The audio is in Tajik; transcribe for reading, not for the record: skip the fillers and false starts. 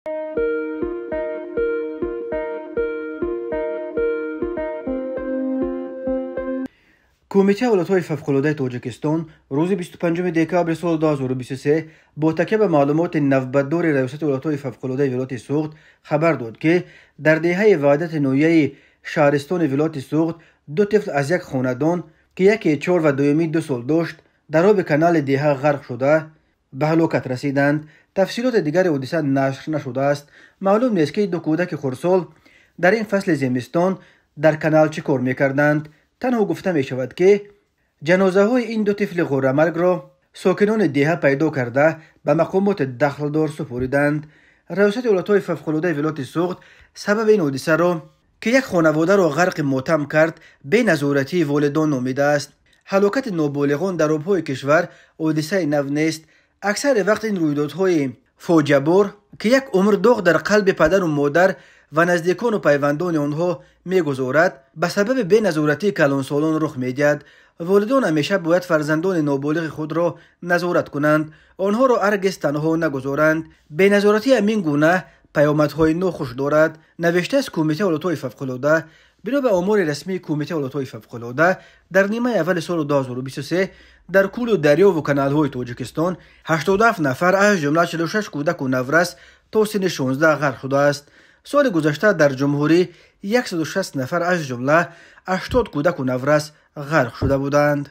Кумитаи ҳолатҳои фавқулодаи Тоҷикистон рӯзи 25 декабри соли 2023 бо такя ба маълумоти навбатдори Раёсати ҳолатҳои фавқулодаи вилояти Суғд хабар дод, ки дар деҳаи Ваҳдати ноҳияи шаҳристони вилояти Суғд ду тифл аз як хонадон, ки яке 4 ва дуюмӣ 2 сол дошт, дар оби канали деҳа ғарқ шуда ба ҳалокат расиданд. Тафсилоти дигари ҳодиса нашр нашудааст. Маълум нест, ки ду кӯдаки хурдсол дар ин фасли зимистон дар канал чӣ кор мекарданд. Танҳо гуфта мешавад, ки ҷанозаҳои ин ду тифли ғӯрамаргро сокинони деҳа пайдо карда ба мақомоти дахлдор супориданд. Раёсати ҳолатҳои фавқулодаи вилояти Суғд сабаби ин ҳодисаро, ки як хонаводаро ғарқи мотам кард, беназоратии волидон номидааст. Ҳалокати ноболиғон дар обҳои кишвар ҳодисаи нав нест. Аксари вақт ин рӯйдодҳои фоҷиабор, ки як умр доғ дар қалби падару модар ва наздикону пайвандони онҳо мегузорад, ба сабаби беназоратии калонсолон рух медиҳад. Волидон ҳамеша бояд фарзандони ноболиғи худро назорат кунанд, онҳоро ҳаргиз танҳо нагузоранд. Беназоратӣ ҳамин гуна паёмадҳои нохуш дорад, навиштааст Кумитаи ҳолатҳои фавқулода. Бино ба омори расмии Кумитаи ҳолатҳои фавқулода, дар нимаи аввали соли 2023 дар кӯлу дарёву каналҳои Тоҷикистон 87 нафар, аз ҷумла 46 кӯдаку наврас то синни 16 ғарқ шудааст. Соли гузашта дар ҷумҳурӣ 160 нафар, аз ҷумла 80 кӯдаку наврас ғарқ шуда буданд.